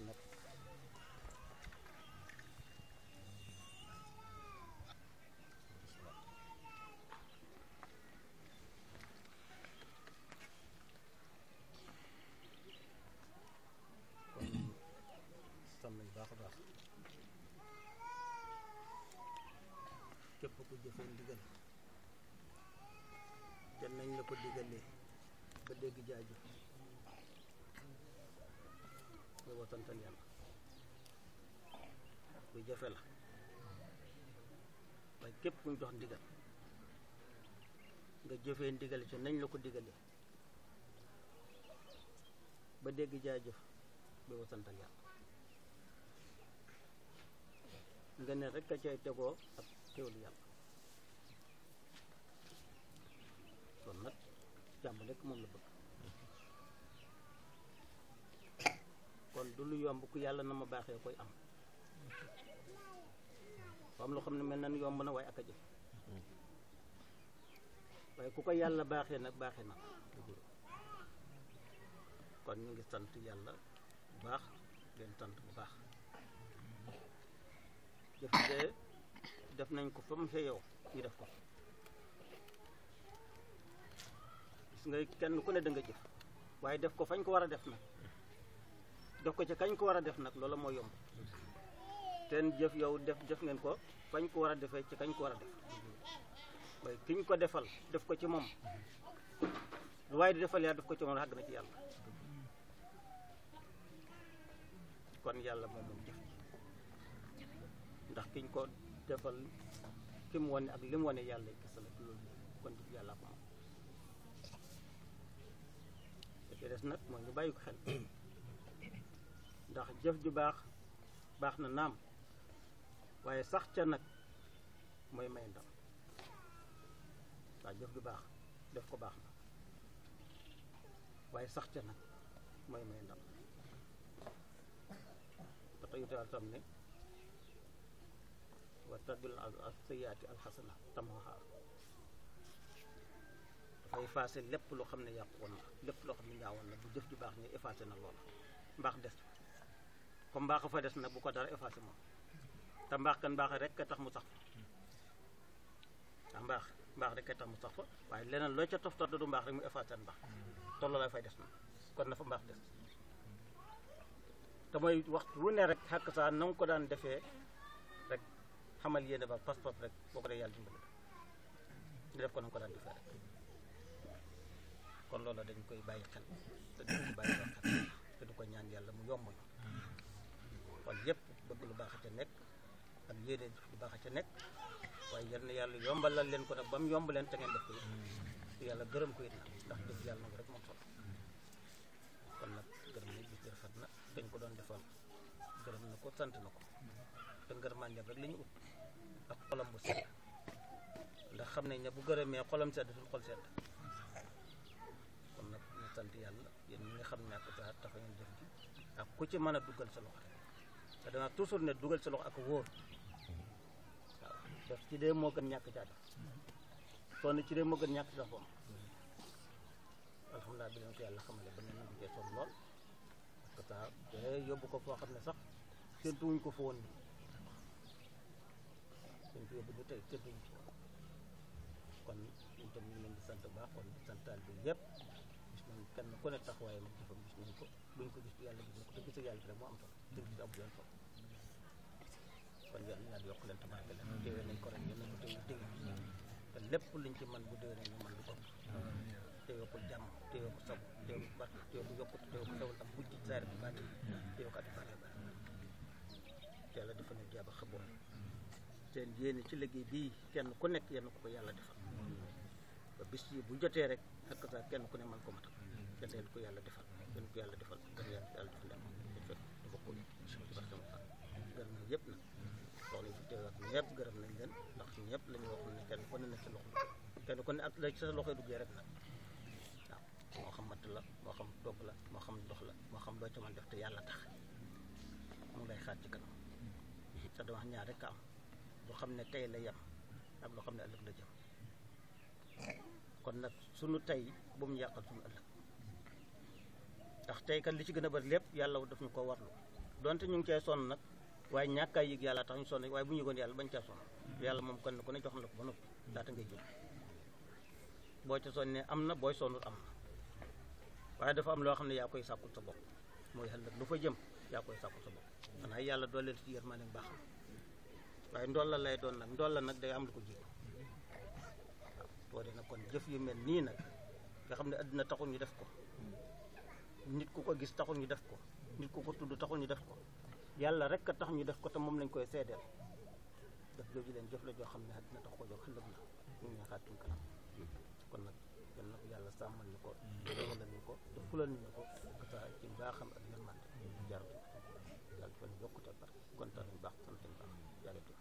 nag kon sam nañ baax a baax képp ku jëfee ndigal te nañ la ko digalee ba dégg jaaju nga watantal yàlla bu jafe la waaye képp ku ñu jox ndigal nga jëfee ndigal ci nañ la ko digalee ba dégg jaajëf ba watantal yàlla nga ne rek a cay tegoo ak teewlu yàlla kon nag jàmm rekk moom la bëgg kon du lu yomb ku yàlla na ma baaxee koy am am loo xam ne mel na ni yomb na waaye ak a jëf waaye ku ko yàlla baaxee nag baaxee na kon ñu ngi sant yàlla bu baax leen sant bu baax jëf de def nañ ko fa mu xëyoo ñu def ko gis nga kenn ku ne da nga jëf waaye def ko fañ ko war a def nag def ko ca kañ ko war a def nag loola moo yomb seen jëf yow def ngeen ko fañ ko war a defee ci kañ ko war a def waaye kiñ ko defal def ko ci moom lu waaye di defal yàlla def ko ci moom àgg na ci yàlla kon yàlla moom moom jëf ji ndax kiñ ko defal ki mu wane ak li mu wane yàlla kese la ci loolu kon jëf yàlla ko moom te des nag mooy ñu bàyyi ko xel ndax jëf ju baax na naam waaye sax ca nag mooy may ndam waaw jëf ju baax def ko baax na waaye sax ca nag mooy may ndam ba tey itam tam ne wa tabil as-sayyi'ati al-hasana tamhuha dafay effacé lépp loo xam ne yàqu woon na lépp loo xam ne ñaawoon na bu jëf ju baax ñu effacé na loola mbaax des comme mbaax a fa des nag bu ko dara effacé moom te mbaax kan mbaax rek a tax mu sax fa mbaax rek a tax mu sax fa waaye leneen loo ca toftal du mbaax rek mu effacé mbaax tolloo lay fay des na kon na fa mbaax des te mooy waxtu wu ne rek xàkk saa na nga ko daan defee rek xamal yéene ba pas-pas rek boo ko dee yàlla dimbali ñu def ko na nga ko daan defee rek kon loolu dañ koy bàyyi xel te du ko bàyyi xel te du ko ñaan yàlla mu yomb ñu kon yëpp bëgg lu baax a ca nekk ak yéene lu baax a ca nekk waaye yal na yàlla yombalal leen ko nag ba mu yomb leen te ngeen def ko it yàlla gërëm ko it nag ndax jëf yàlla nag rek moom solo kon nag gërëm na gis rafet na dañ ko doon defal gërëm na ko sant na ko te ngërmaan rek la ñu ut ak xolam bu sedd ndax xam nañ ne bu gërëmee xolam sedd suñu xol sedd kon nag ñu sant yàlla yéen ñi nga xam ne ak saa tax ngeen jëf ji ak ku ci mën a duggal sa loxo te danaa toujours ne duggal sa loxo ak wóor waaw def ci dee moo gën ñàkk caa def sonn ci dee moo gën ñàkk def moom alhamdulilah bi leen ko yàlla xamale ba ne nangu cee sonn lool parce que ça te yóbbu ko foo xam ne sax séntuwuñ ko fa woon ni dañ ko yóbbu ni tey séntuwuñ ko kon ñun tam ñu leen di sant bu baax kon di santaal bi yëpp gis nañ kenn ku ne taxawaayam ak jëfam gis nañ ko buñ ko gis yàlla gis na ko te gis yàlla bi rek moo am solo te gis amu leen solo kon yàlla yokk leen tabarke leen téewee nañ ko rek yéen nañ ko téew téew te lépp luñ ci mën bu déwee nañ ñu mën lu ko téewee ko jàmm téewee ko sabu téewee ko barke téewee ko yokkut téewee ko sewul ak mujj saare bi baati téewee ko ati bare bare yàlla dafa ne jaaba xaboon seen yéene ci liggéey bii kenn ku nekk yenn ko yàlla defal ba bis yi bu jotee rek ak saa kenn ku ne man ko matal kenn ko yàlla defal kenn ko yàlla defal kenn yàlla defal leen fekk dafa ko gërëm na yëpp nag loolu yi fi teew ak ñëpp gërëm nañ leen ndax ñëpp la ñu waxoon ne kenn ku ne nekk ci loxo kenn ku ne ak la ci sa loxoy duggee rek nag waaw moo xam matt la moo xam togg la moo xam ndox la moo xam loo ca mën def te yàlla tax mu lay xaar ci kanam sa dama wax ñaar rek am loo xam ne tey la yem ak loo xam ne ëllëg la jëm kon nag sunu tey bu mu yàqal sunu ëllëg ndax tey kan li ci gën a bari lépp yàlla daf ñu ko warlu donte ñu ngi cay sonn nag waaye ñàkkaay yëg yàlla tax ñu sonn waaye bu ñu yëgoon yàlla bañ caa sonn yàlla moom kon ku ne jox na ko ba noppi laata ngay jël boo ca sonnee am na booy sonnul am na waaye dafa am loo xam ne yaa koy sàkkul sa bopp mooy ëllëg lu fa jëm yaa koy sàkkul sa bopp xanaa yàlla dooleel ci yërmande baax na waaye ndool la lay doon nag ndool la nag day am lu ko jiitu boo dee nag kon jëf yu mel nii nag nga xam ne adduna taxul ñu def ko nit ku ko gis taxul ñu def ko nit ku ko tudd taxul ñu def ko yàlla rek a tax ñu def ko te moom lañ koy seedeel def jooju leen jëf la joo xam ne adduna tax ko jóg ëllëg la ñu ñaxaatuñ kanam kon nag yal na ko yàlla sàmmal ñu ko defalal ñu ko te fulal ñu ko sa ci mbaaxam ak yërmande jaratu yàlla fa ñu yokkute barke kontaan nañu baax sant nañu baax jaratu